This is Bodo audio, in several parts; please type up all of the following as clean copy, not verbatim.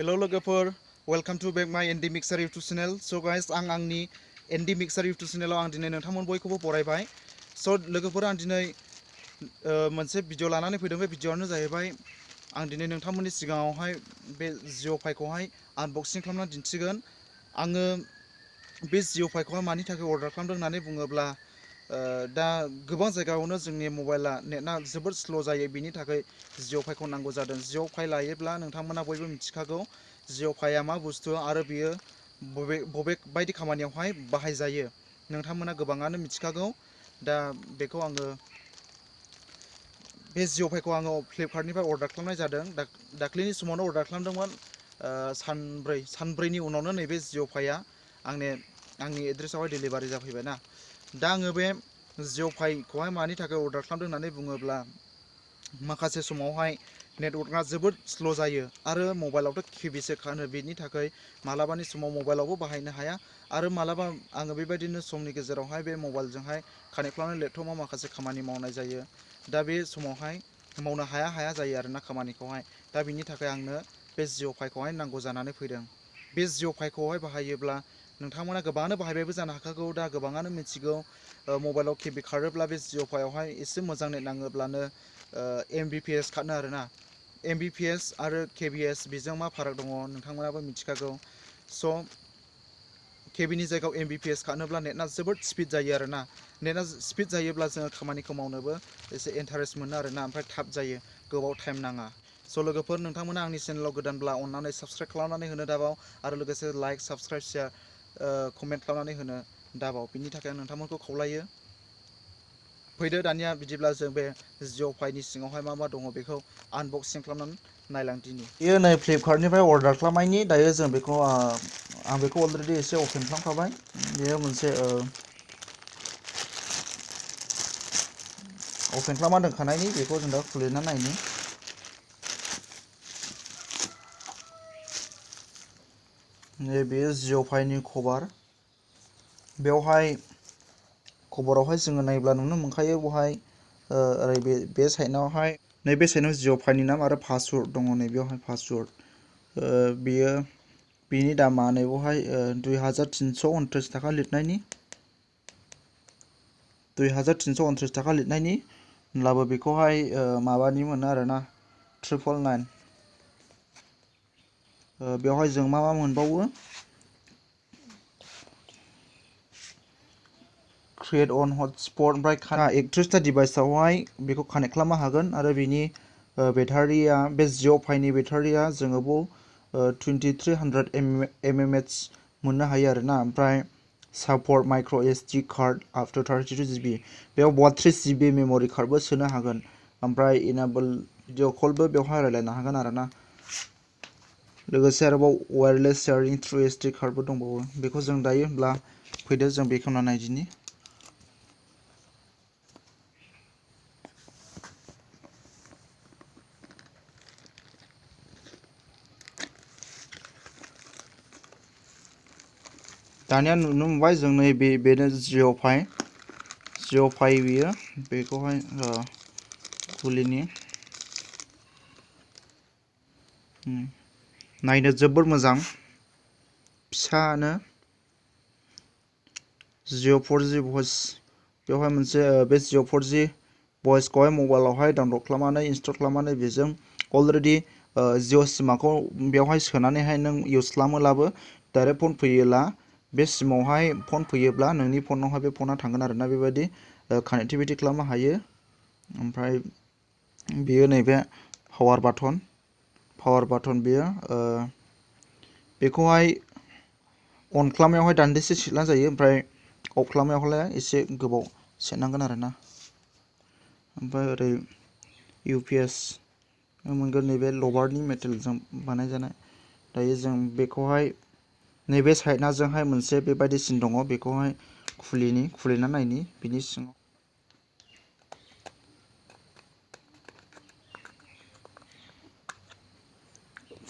Hello लोगोफोर, welcome to back my ND Mixer YouTube channel. So guys, आं आंनि ND Mixer YouTube channel आव आं दिनै नोंथांमोन बयखौबो बरायबाय. So लोगोफोर आं दिनै मोनसे भिडिअ लानानै फैदों. बे भिडिअआनो जाहैबाय आं दिनै नोंथांमोननि सिगाङावहाय बे जिअफाइखौहाय आनबक्सिं खालामनानै दिन्थिगोन. आङो बे जिअफाइखौहाय मानि थाखाय अर्डार खालामदों होननानै बुङोब्ला दा गोबां जायगायावनो जोंनि मबाइला नेटआ जोबोद स्ल' जायो. बिनि थाखाय जिअफाइखौ नांगौ जादों. जिअफाइ लायोब्ला नोंथांमोना बयबो मिथिखागौ जिअफाइआ मा बुस्थु आरो बियो बबे बायदि खामानियावहाय बाहायजायो नोंथांमोना गोबाङानो मिथिखागौ. दा बेखौ आङो बे जिअफाइखौ आङो फ्लिपकार्टनिफ्राय अर्डार खालामनाय जादों. दाख्लैनि समावनो अर्डार खालामदोंमोन. सानब्रैनि उनावनो नैबे जिअफाइआ आंनि एड्रेसावहाय डेलिभारि जाफैबाय ना. दा आङो बे जिअफाइखौहाय मानि थाखाय अर्डार खालामदों होननानै बुङोब्ला माखासे समावहाय नेटवर्कआ जोबोद स्ल' जायो आरो मबाइलावथ' केबिसो खानो. बेनि थाखाय मालाबानि समाव मबाइलावबो बाहायनो हाया आरो मालाबा आङो बेबायदिनो समनि गेजेरावहाय बे मबाइलजोंहाय कानेक्ट खालामनानै लेपटपाव माखासे खामानि मावनाय जायो. दा बे समावहाय मावनो हाया जायो आरोना खामानिखौहाय. दा बिनि थाखाय आंनो बे जिअफाइखौहाय नांगौ जानानै फैदों. बे जिअफाइखौहाय बाहायोब्ला नोंथांमोना गोबाङानो बाहायबायबो जानो हाखागौ. दा गोबाङानो मिथिगौ मबाइलाव केबि खारोब्ला बे जिअफाइआवहाय एसे मोजां नेट नाङोब्लानो MBPS खारो आरोना. MBPS आरो KBS बेजों मा फाराग दङ नोंथांमोनाबो मिथिखागौ. स' केबिनि जायगायाव MBPS खानोब्ला नेटआ जोबोद स्पिड जायो आरोना. नेटआ स्पिड जायोब्ला जोङो खामानिखौ मावनोबो एसे इन्टारेस्ट मोनो आरोना. ओमफ्राय थाब जायो, गोबाव टाइम नाङा. स' लोगोफोर, नोंथांमोना आंनि चेनेलाव गोदानब्ला अननानै साबस्क्राइब खालामनानै होनो दाबाव आरो लोगोसे लाइक, साबस्क्राइब, शेयार, कमेन्ट खालामनानै होनो दाबाव. बिनि थाखाय आं नोंथांमोनखौ खावलायो. फैदो दानिया बिदिब्ला जों बे जिअफाइनि सिङावहाय मा दङ बेखौ आनबक्सिं खालामनानै नायलांदिनि. बेयो नै फ्लिपकार्टनिफ्राय अर्डार खालामनायनि. दायो जों बेखौ आं बेखौ अलरेडि एसे अपेन खालामखाबाय. बेयो मोनसे अपेन खालामना दोनखानायनि. बेखौ जों दा खुलिना नायनि. बेयो जिअफाइनि कभार. बेवहाय कभारावहाय जोङो नायोब्ला नुनो मोनखायो. बेवहाय ओरै बे साइडआवहाय नैबे साइडआव जिअफाइनि नाम आरो पासवर्ड दङ. नैबेयावहाय पासवर्ड. बेयो बिनि दामा नैबेवहाय 2329 थाखा लिरनायनि. 2329 थाखा लिरनायनि होनब्लाबो बेखौहाय माबानि मोनो आरोना 999. बेवहाय जों मा मोनबावो, क्रिएट अन हटस्पट, ओमफ्राय 31टा डिभाइसआवहाय बेखौ कानेक्ट खालामनो हागोन आरो बिनि बेटारिया, बे जिअफाइनि बेटारिया जोङो 2300 mAh मोननो हायो आरोना. ओमफ्राय support micro' SD card up to 32 GB. बेयाव 32 GB मेम'रि कार्डबो सोनो हागोन. ओमफ्राय इनेबल भिडिअ कलबो बेवहाय रायलायनो हागोन आरोना. लोगोसे आरोबाव वायरलेस शेयारिं थ्रु SD कार्डबो दंबावो. बेखौ जों दायो होनब्ला फैदो जों बेखौ नायदिनि. दानिया नुनो मोनबाय जों बेनो जिअफाइ बियो. बेखौहाय खुलिनि. नायनो जोबोर मोजां, फिसानो. Jio4G भइस. बेवहाय मोनसे बे Jio4G भइसखौहाय मबाइलावहाय डाउनलड खालामनानै इनस्टल खालामनानै बेजों अलरेडि जिअ सिमाखौ बेवहाय सोनानैहाय नों इउज खालामोब्लाबो डाइरेक्ट फन फैयोब्ला बे सिमावहाय फन फैयोब्ला नोंनि फनावहाय बे फना थांगोन आरोना. बेबायदि कानेक्टिभिटि खालामनो हायो. ओमफ्राय बेयो नैबे पावार बाटन बेयो बेखौहाय अन खालामनायावहाय दान्दिसे सेरना जायो. ओमफ्राय अफ खालामनायावहाय एसे गोबाव सेरनांगोन आरोना. ओमफ्राय ओरै UPS मोनगोन. नैबे लबारनि मेटेलजों बानायजानाय. दायो जों बेखौहाय नैबे साइडनाजोंहाय मोनसे बेबायदि सिन दङ. बेखौहाय खुलिना नायनि बिनि सिङाव.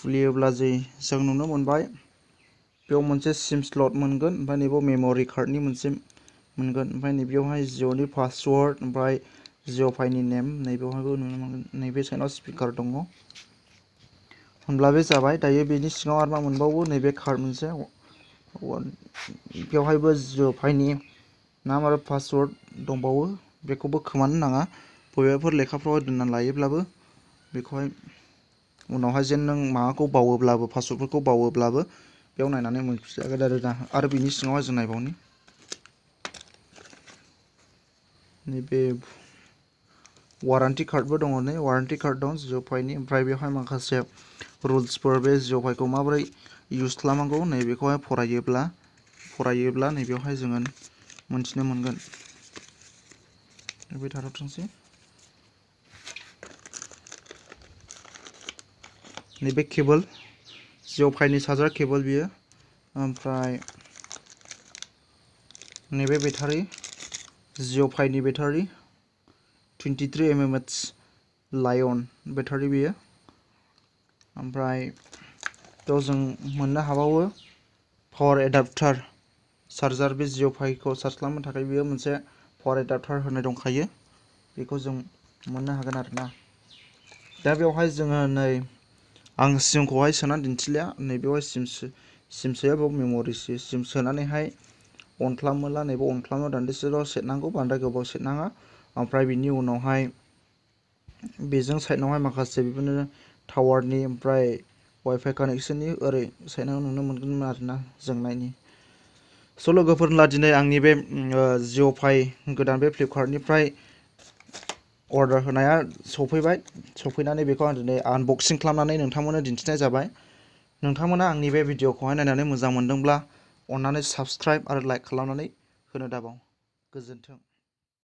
खुलियोब्ला जों नुनो मोनबाय बेयाव मोनसे सिम स्लट मोनगोन. ओमफ्राय नैबेयाव मेम'रि कार्डनि मोनसे मोनगोन. ओमफ्राय नैबेयावहाय जिअनि पासवर्ड, ओमफ्राय जिअफाइनि नेम नैबेयावहायबो नुनो मोनगोन. नैबे साइडआव स्पिकार दङ. होनब्ला बे जाबाय। दायो बेनि सिङाव आरो मा मोनबावो नैबे कार्ड मोनसे बेवहायबो जिअ'फाइनि नाम आरो पासवर्ड दंबावो। बेखौबो खोमानो नाङा। बबेबाफोर लेखाफ्राव दोननानै लायोब्लाबो बेखौहाय उनावहाय जेन नों माबाखौ बावोब्लाबो पासवर्डफोरखौ बावोब्लाबो बेयाव नायनानै मोनफिनजागोन आरोना। आरो बिनि सिङावहाय जों नायबावनि नैबे वारेन्टि कार्डबो दङ। नै वारेन्टि कार्ड दं जिअ'फाइनि। ओमफ्राय बेवहाय माखासे रुल्सफोर बे जिअ'फाइखौ माबोरै इउज खालामनांगौ नैबेखौहाय फरायोब्ला नैबेयावहाय जोङो मोनथिनो मोनगोन। बे थाथ'थोंसै। नैबे केबोल जिअ'फाइनि चार्जार केबोल बियो। ओमफ्राय नैबे बेटारि जिअ'फाइनि बेटारि 23 mAh लायन बेटारि बियो। ओमफ्राय बेयाव जों मोननो हाबावो पावार एडाप्टार चार्जार। बे जिअ'फाइखौ चार्ज खालामनो थाखाय बेयो मोनसे पावार एडाप्टार होनाय दंखायो। बेखौ जों मोननो हागोन आरोना। दा बेवहाय जोङो नै आं सिमखौहाय सोनानै दिन्थिलिया। नैबेवहाय सिम सोयो। बेयाव मेम'रि सिम सोनानैहाय अन खालामोब्ला नैबे अन खालामनो दान्दिसेल' सेरनांगौ, बांद्राय गोबाव सेरनाङा। ओमफ्राय बिनि उनावहाय बेजों साइडनावहाय माखासे बिदिनो टावारनि ओमफ्राय वाइफाइ कानेक्सननि ओरै साइडआव नुनो मोनगोन आरोना जोंनायनि। स' लोगोफोर होनब्ला दिनै आंनि बे जिअ'फाइ गोदान बे फ्लिपकार्टनिफ्राय अर्डार होनाया सफैनानै बेखौ आं दिनै आनबक्सिं खालामनानै नोंथांमोननो दिन्थिनाय जाबाय। नोंथांमोना आंनि बे भिडिअखौहाय नायनानै मोजां मोनदोंब्ला अन्नानै साबस्क्राइब आरो लाइक खालामनानै होनो दाबाव। गोजोन्थों।